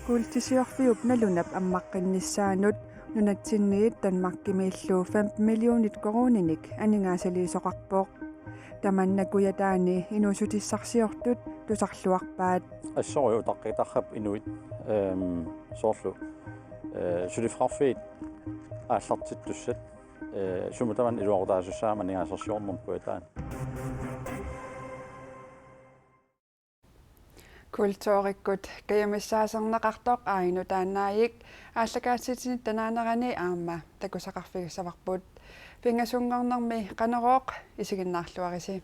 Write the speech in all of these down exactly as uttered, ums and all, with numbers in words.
Kuultisiorfiup nalunap ammaqqinnissaanut nunatsinniit Danmarkimiillu femten millionit koruuninik aningaasaliisoqarpoq. Tamanna Kujataani inuussutissarsiortut tusarluarpaat. Assorujuk utaqqitarput inuit, ehm, soorlu, eh, suliffeqarfiit aallartittussat, eh, sumut tamanut iluaqutaasussaammat aningaasarsiornermut Kujataani. Kulturikkut kajumissaasarneqartoq Aino Taannaajik aallakaatitsinitta naanerani aamma takusaqarfigissavarput. Pingasunngornermi Qanorooq, isiginnaarluarisi.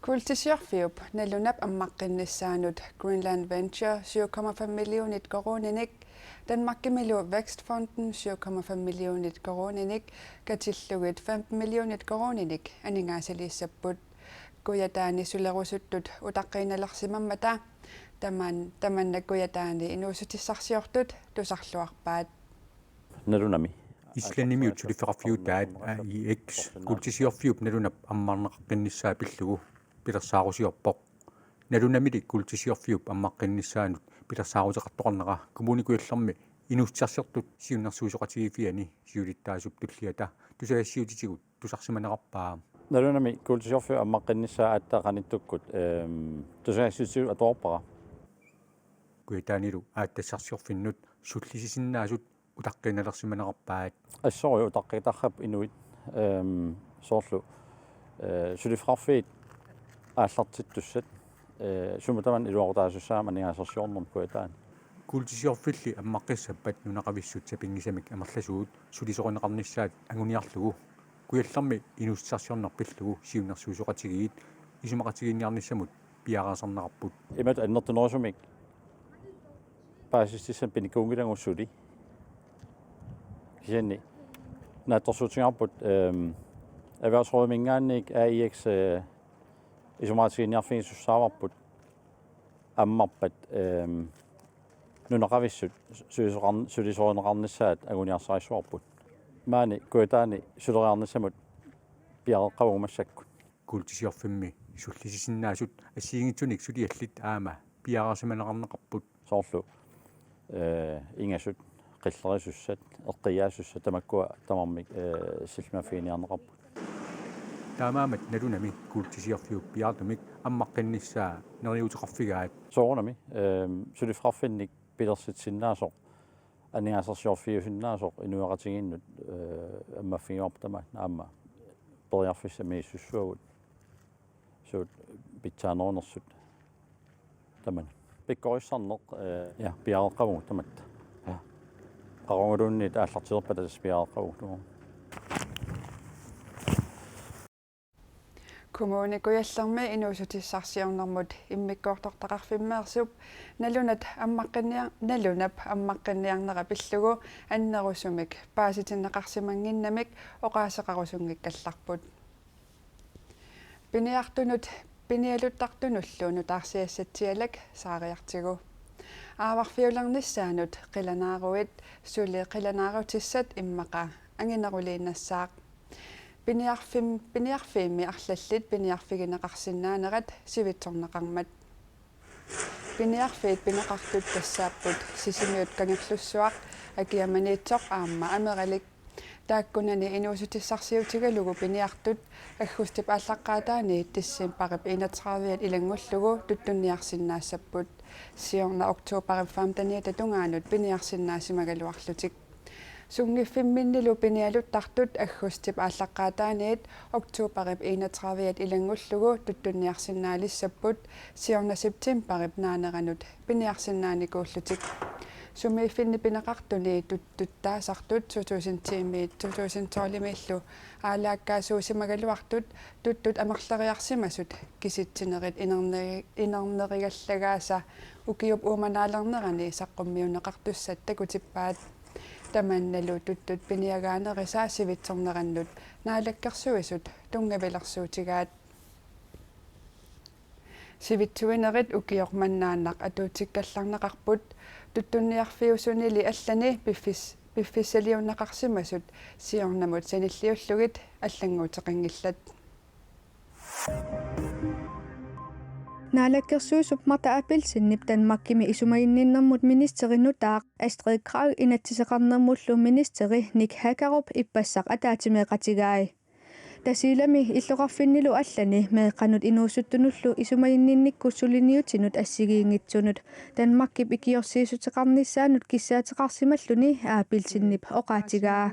Kuultisiorfiup nalunap ammaqqinnissaanut Greenland Venture syv komma fem millionit koruuninik, Danmarkimilu Vækstfonden syv komma fem millionit koruuninik katillugit femten millionit koruuninik aningaasaliissapput. Kujataani sulerusuttut utaqqiinnalersimammata taman-, tamanna Kujataani inuussutissarsiortut tusarluarpaat. Nalunami. Islandimiut suliffeqarfiutaat A I X kuultisiorfiup nalunap ammarneqaqqinnissaa pillugu pilersaarusiorpoq. Nalunamili kuultisiorfiup ammaqqinnissaanut pilersaaruteqartoqarnera Kommune Kujallermi inuussutissarsiortut siunnersuisoqatigiiffianni siulittaasup tulliata tusagassiuutitigut tusarsimanerarpaa. Nalunami kuultisiorfiup ammaqqinnissaa aatsaat qanittukkut, ehm, tusagassiuutitigut atuarpara. Kujataanilu aatsitassarsiorfinnut sullisisinnaasut utaqqiinnalersimanerarpaat. Assorujuk utaqqitarput inuit, ehm, soorlu, eh, suliffeqarfiit aallartittussat, eh, sumut tamanut iluaqutaasussaammat aningaasarsiornermut Kujataani. Kuultisiorfilli ammaqqissappat nunaqavissut sapinngisamik amerlasuut sulisorineqarnissaat anguniarlugu Kujallermi inuussutissarsiorneq pillugu siunnersuisoqatigiit isumaqatigiinniarnissamut piareersarneqarput. Imatut annertunerusumik paasissutissanik pinikuunngilagut suli. Kisianni naatsorsuutigaarput, ehm, erhvervsrådiminngaanniit A I X, eh, isumaqatigiinniarfigisussaavarput ammarpat, ehm, nunaqavissut sulisoqar-, sulisorineqarnissaat anguniarsarissavarput. Maani Kujataani suleriarnissamut piareeqqavugut massakkut. Kuultisiorfimmi sullisisinnaasut assigiinngitsunik suliallit aamma piareersimaneqarneqarput. Soorlu, eh, ingasut, qillerisussat, eqqiaasussat, tamakkua tamarmik, eh, sillimaffiiniarneqarput. Taamaammat nalunami kuultisiorfiup piaartumik ammaqqinnissaa neriuuteqarfigaat. Soorunami, ehm, suliffeqarfinnik pilersitsisinnaasoq, aningaasarsiorfiusinnaasoq inuiaqatigiinnut, eh, ammaffigivarput tamaat aamma periarfissat misissuagut. Suut pitsaanerunersut. Tamanna. Pikkorissarneq, eh, ja, piareeqqavugut tamatta. Ja. Qaquguluunniit aallartilerpat tassa piareeqqavugut. Kommune Kujallermi inuussutissarsiornermut immikkoortortaqarfimmeersup nalunat ammaqqinniar-, nalunap ammaqqinniarnera pillugu annerusumik paasitinneqarsimannginnamik oqaaseqarusunngikkallarput. Piniartunut pinialuttartunullu nutaarsiassatsialak saariartigu. Aavarfiulernissaanut qilanaaruit suli qilanaarutissat immaqa angineruliinnassaaq. Piniarfim-, piniarfiimmi arlallit piniarfigineqarsinnaanerat sivitsorneqarmat. Piniarfiit pineqartut tassaapput Sisimiut Kangerlussuaq, Akia Maniitsoq aamma Ameralik. Taakkunani inuussutissarsiutigalugu piniartut aggustip aallaqqaataaniit decembarip enogtredive ilanngullugu tuttunniarsinnaassapput. Siorna oktobarip femteniata tungaanut piniarsinnaasimagaluarlutik. Sunngiffimminnilu pinialuttartut aggustip aallaqqaataaniit oktobarip enogtredive ilanngullugu tuttunniarsinnaalissapput siorna septembarip naaneranut piniarsinnaanikuullutik. Sumiiffinni pineqartuni tut-, tuttaasartut to tusind ti-miit to tusind tolv-imiillu aalaakkaasuusimagaluartut tuttut amerleriarsimasut kisitsinerit inerne-, inernerigallagaasa ukiup uumanaalernerani saqqummiunneqartussat takutippaat. Tamannalu tuttut piniagaanerisa sivitsornerannut Naalakkersuisut tunngavilersuutigaat. Sivitsuinerit ukioq mannaannaq atuutsikkallarneqarput, tuttunniarfiusunili allani piffis-, piffissaliunneqarsimasut siornamut sanilliullugit allannguuteqanngillat. Naalakkersuisup Martha Abelsenip Danmarkimi isumaginninnermut ministeri nutaaq Astrid Krag inatsiseqarnermullu ministeri Nick Hækkerup ippassaq ataatsimeeqatigai. Tasiilami illoqarfinnilu allani meeqqanut inuusuttunullu isumaginninnikkut suliniutinut assigiinngitsunut Danmarkip ikiorsiissuteqarnissaanut kissaateqarsimalluni Abelsenip oqaatigaa.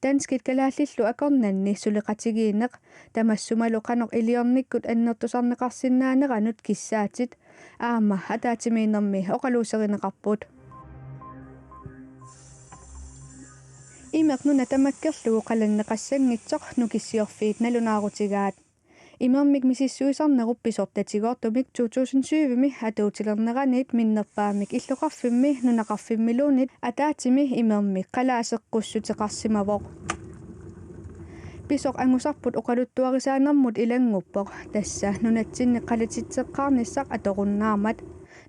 Danskit kalaallillu akornanni suleqatigiinneq tamassumalu qanoq iliornikkut annertusarneqarsinnaaneranut kissaatit aamma ataatsimiinnermi oqaluuserineqarput. Imeq nuna tamakkerlugu qalanneqassanngitsoq Nukissiorfiit nalunaarutigaat. Imermik misissuisarnerup pisortatigoortumik to tusind syvimi atuutilerneraniit minnerpaamik illoqarfimmi nunaqarfimmiluunniit ataatsimi imermik qalaaseqqussuteqarsimavoq. Pisoq angusarput oqaluttuarisaanermut ilannguppoq, tassa nunatsinni qalititseqqaarnissaq atorunnaarmat.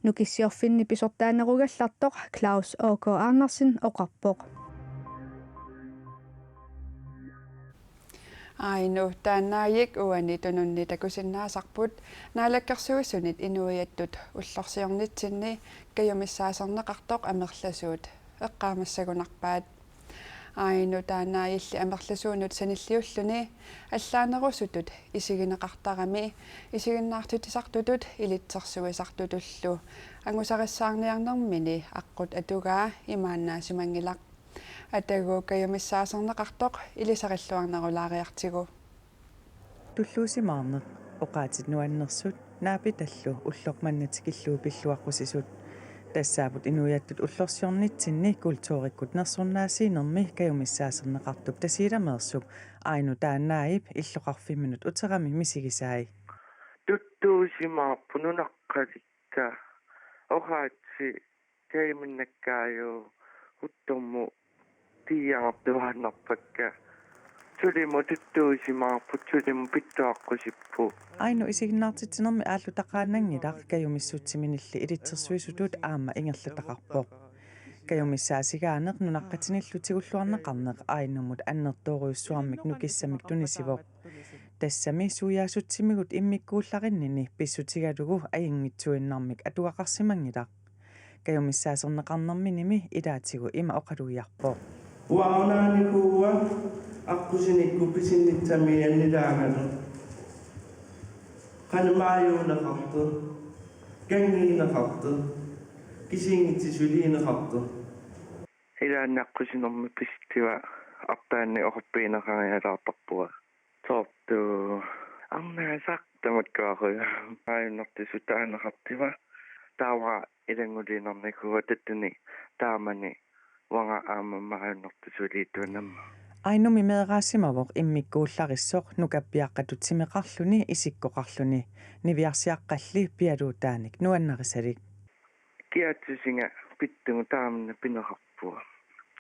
Nukissiorfinni pisortaanerugallartoq Claus A K Andersen oqarpoq. Ainu Taannaajik uani tununni takusinnaasarput Naalakkersuisunit inuiattut ullorsiornitsinni kajumissaaserneqartoq amerlasuut eqqaamassagunarpaat. Ainu Taannaajilli amerlasuunut sanilliulluni allaanerusutut isigineqartarami isiginnaartitsisartutut ilitsersuisartutullu angusarissaarniarnermini aqqut atugaa imaannaasimanngilaq. Atagu kajumissaaserneqartoq ilisarilluarnerulaariartigu. Tulluusimaarneq, oqaatit nuannersut, naapitallu ulloq manna tikillugu pilluaqqusisut. Tassaapput inuiattut ullorsiornitsinni kulturikkut nersornaasiinermi kajumissaaserneqartup Tasiilameersup Ainu Taannaajip illoqarfimminut uterami misigisai. Tuttuusimaarput nunaqqalikka, oqaatsit kajuminnakkaajuupput, uttormut tiiartuaannarpakka. Sulimut tuttuusimaarput, sulimut pittuaqqusipput. Ainu isiginnaartitsinermi aallutaqaannanngilaq, kajumissutsiminilli ilitsersuisutut aamma ingerlataqarpoq. Kajumissaasigaaneq nunaqqatinillu tigulluarneqarneq Ainumut annertoorujussuarmik nukissamik tunisivoq. Tassami suiaassutsimigut immikkuullarinnini pissutigalugu ajunngitsuinnarmik atugaqarsimanngilaq. Kajumissaaserneqarnerminimi ilaatigut ima oqalugiarpoq. Uanga unaanikuua aqqusinikkut pisinnissamiiannilaangalu. Qanoq maajuuneqartoq, kanngiineqartoq, kisiinngitsoq suliineqartoq. Ilaanni aqqusinermi pisitsiva artaanni oqarfigineqarialaartarpunga. Soorlu arnaasaq tamakkuaruju. Maajunnertusut taaneqartiga. Taava ilannguliinnarnikuuvoq tassani taamani uanga aamma maajunnertusuliittuinnarama. Ainumi meeraasimavoq immikkuullarissoq nukappiaqqatut timeqarluni isikkoqarluni. Niviarsiaqqalli pialuutaanik nuannarisalik. Kiatsusinga pittugu taamani pineqarpunga.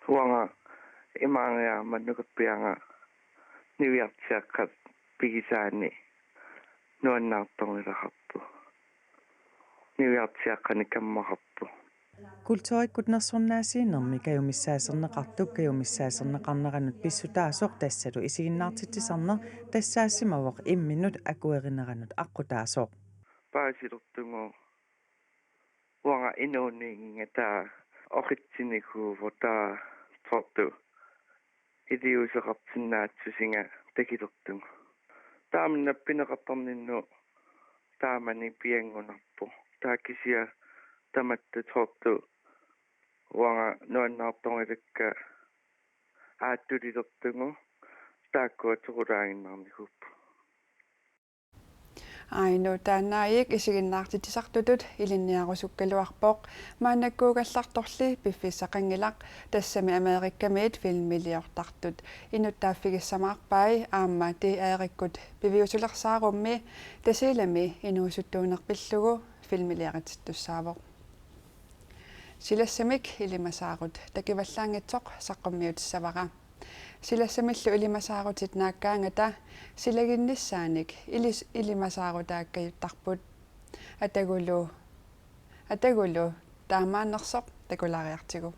Uanga imaariaama nukappianga niviarsiaqqat pigisaanni nuannaartornilaqarpoq. Niviarsiaqqanik kammaqarpoq. Kulturikkut nersornaasiinermi kajumissaaserneqartup kajumissaaserneqarneranut pissutaasoq tassalu isiginnaartitsisarneq tassaasimavoq imminut akuerineranut aqqutaasoq. Paasilertugu uanga inuuniinnginnama taava oqitsinikuuvoq taava soorlu iliuuseqarsinnaassusinga takulertugu. Taamani pineqartarninnut taamani pianngunarpoq. Taava kisianni tamatta soorlu uanga nuannaartorilakka aattulilertugu taakkua soqutaaginnarnikuupput. Ainu Taannaajik isiginnaartitsisartutut ilinniarusukkaluarpoq, maannakkuugallartorli piffissaqanngilaq, tassami Amerikamiit filmiliortartut inuttaaffigissamaarpai aamma D R-ikkut piviusulersaarummi Tasiilami inuusuttuuneq pillugu filmiliaritittussaavoq. Silassamik ilimasaarut takuvallaanngitsoq saqqummiutissavara. Silassamillu ilimasaarutit naakkaangata silaginnissaanik ilis-, ilimasaarutaakkajuttarput. Atagulu, atagulu taamaannersoq takulaariartigu.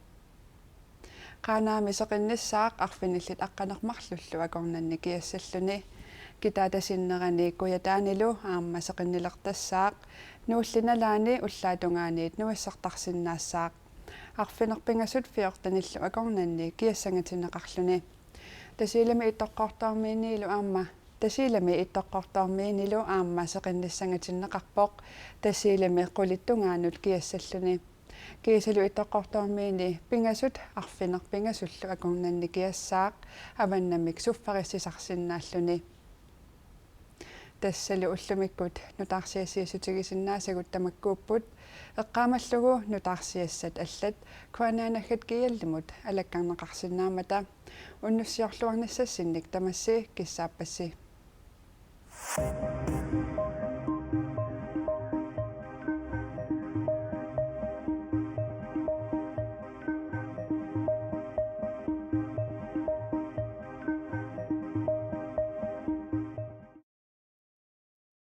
Qaanaami seqinnissaaq arfinillit aqqaneq-marlullu akornanni kiassalluni. Kitaata sinnerani kujataanilu aamma seqinnilertassaaq. Nuulli nalaani ullaatungaaniit nuissartarsinnaassaaq. Arfineq-pingasut fjortenillu akornanni kiassangatinneqarluni. Tasiilami Ittoqqortoormiinilu aamma Tasiilami Ittoqqortoormiinilu aamma seqinnissangatinneqarpoq. Tasiilami qulittungaanut kiassalluni. Kiisalu Ittoqqortoormiini pingasut arfineq-pingasullu akornanni kiassaaq avannamik suffarissisarsinnaalluni. Tassalu ullumikkut nutaarsiassiissutigisinnaasavut tamakkuupput, eqqaamallugu nutaarsiassat allat Kuanaanaggat Giallimut alakkarneqarsinnaammata. Unnussiorluarnissassinnik tamassi kissaappassi.